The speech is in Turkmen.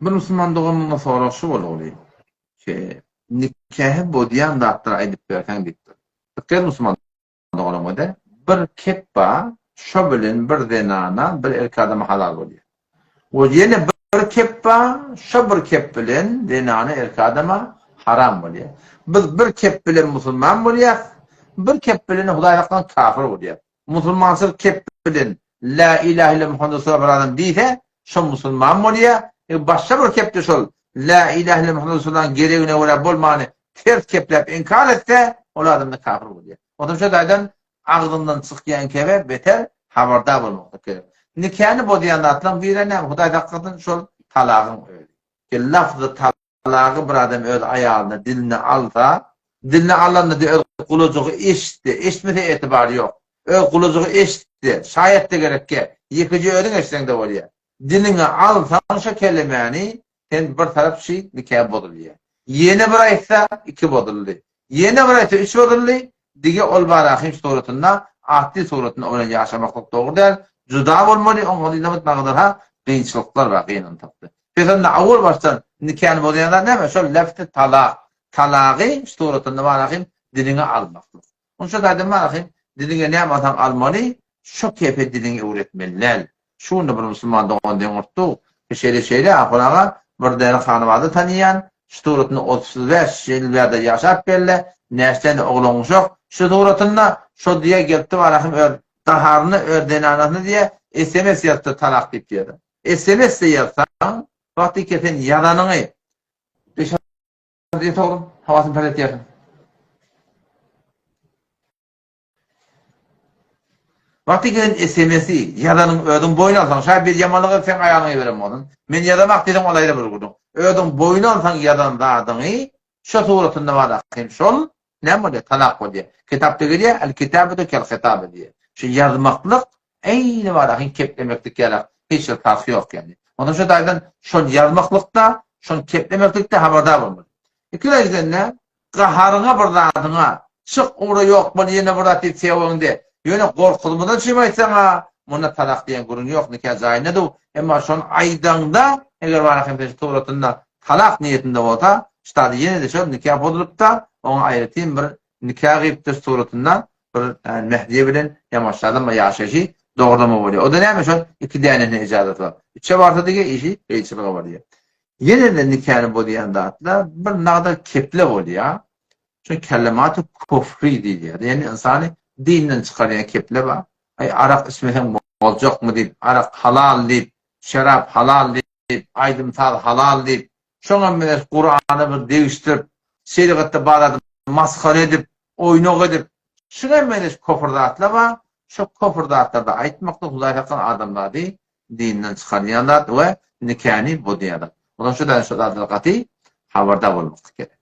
Bir musulman doganymyň soragy şu boldy. Ki, nikahy bozýan zatlary aýdyp berseň diýipdir. Dikkat musulman doganymyza bir kep bar, şo bilen bir zenana bir erkek adama halal bolýar. We ýene bir kep bar, şo bir kep bilen zenana erkek adama haram bolýar. Biz bir kep bilen musulman bolýas, bir kep bilen Hudaý hakdan kafir bolýas. Musulmançylyk kep bilen Lä ilahe illa Muhammed Resulullah bir adam diýse, şo musulman bolýar. Eger başga bir kepde şol Lä ilahe illa Muhammed Resulullah'yň geregine görä bolmany ters kepläp inkar etse, ol adam-da kafir bolýar. Onsoň şo taýdan agzyňdan çykýan kebe beter habardar bolmaklyk gerek. Nikany bozýan zatlaryň biri näme? Hudaý saklasyn şol talagyň özi. Ki lafzy Talagy bir adam öz aýalyna diline alsa, diline alanda-da öz gulajygy eşitse, eşitmese etibary ýok. Öz gulajygy eşitse, şaýat-da gerekge, ýekeje özüň eşitseň-de bolýar. Diliňe alsaň şo kelemäni, sen bir tarap şi nika bozulýar. Ýene bir aýtsa, iki bozuldy. Ýene bir aýtsa, üç bozuldy. Dige ol barahym suratynda, atly suratynda o bilen ýaşamaklyk dogry däl. Juda bolmaly, oňa diýlemez, nagadarha kynçylyklar bar, gynantakdy. Pes onda awal başdan nikany bozýan zat näme? Şol lefti talak. Talagy suratynda barahym diliňe almaklyk. Onça zadyň barahym diliňe näme alsaň almaly, şo kepe diliňi öwretmeli däl. Şu günde bir musulman dogan deň urtdy. Şeýle şeýle Ahun aga bir däne hanabada tanyýan, şu suratynda 35 ýyl bärde ýaşap geldi, näçe oglan uşak, şu suratynda şo diýe gelipdi barahym öz gaharyny öz zenanasyny diýe SMS ýazypdy talak diýip diýedi. SMS-de ýazsaň, wagty sen ýazanyňy Ýet oglum, hawasyny pes etýärsiň. Wagty gelen SMS-i ýazanyň özüň boýun alsaň, şa bir ýamanlyk etseň aýalyňa iberen bolsun. Men ýazamak diýseň ol aýry bir gürrüň. Özüň boýun alsaň ýazan zadyňy şo suratynda bar ahym şol näme bolýar? Talak bolýar. Kitapda gelýär, el kitabetu kel hitabe diýýär. Şu ýazmaklyk Eýni bar ahyn keplemeklik ýalak hiç bir parhy ýok ýaly. Ondan şo taýdan şol ýazmaklykda, şol keplemeklikde habardar bolmaly. Ikilenjiden-de gaharyňa bir zadyňa çyk ugra ýok bol ýene bir zat diýip sebäbiňde ýöne gorkuzmadan çyp aýtsaň-a munda talak diýen gürrüň ýok nika jaýynda du emma şony aýdaňda eger bar ahyn sen şu suratynda talak niýetinde bolsa şu taýda ýene-de şol nika bozulypda oňa aýratyn bir Nika gyýypdyr suratynda bir Mehdiýe bilen ýamaşladam ýaşaýşy dogrulama bolýar. O-da näme şol iki dänesine ijazat bar. Üçe barsa dige işi gyýçylyga barýar. Ýene-de nikany bozýan zatlar bir nagda keple bolýar. Şo kelematy kufri diýilýär. Ýagny ynsany dinden çykarýan keple bar. Aý arak içmeseň boljakmy diýip, arak halal diýip, şerap halal diýip, aýdym-saz halal diýip, Şoňam bilen Kurana bir degişdirip, şerigatda bar zady masgara edip, oýnak edip, şuňam meňzeş kofr zatlar bar. Şo kofr zatlarda aýtmakda Hudaý saklasyn adamzady dinden çykarýan zat we nikany bozýan zat. Ondan şu şu zatlar gaty habardar bolmaklyk gerek.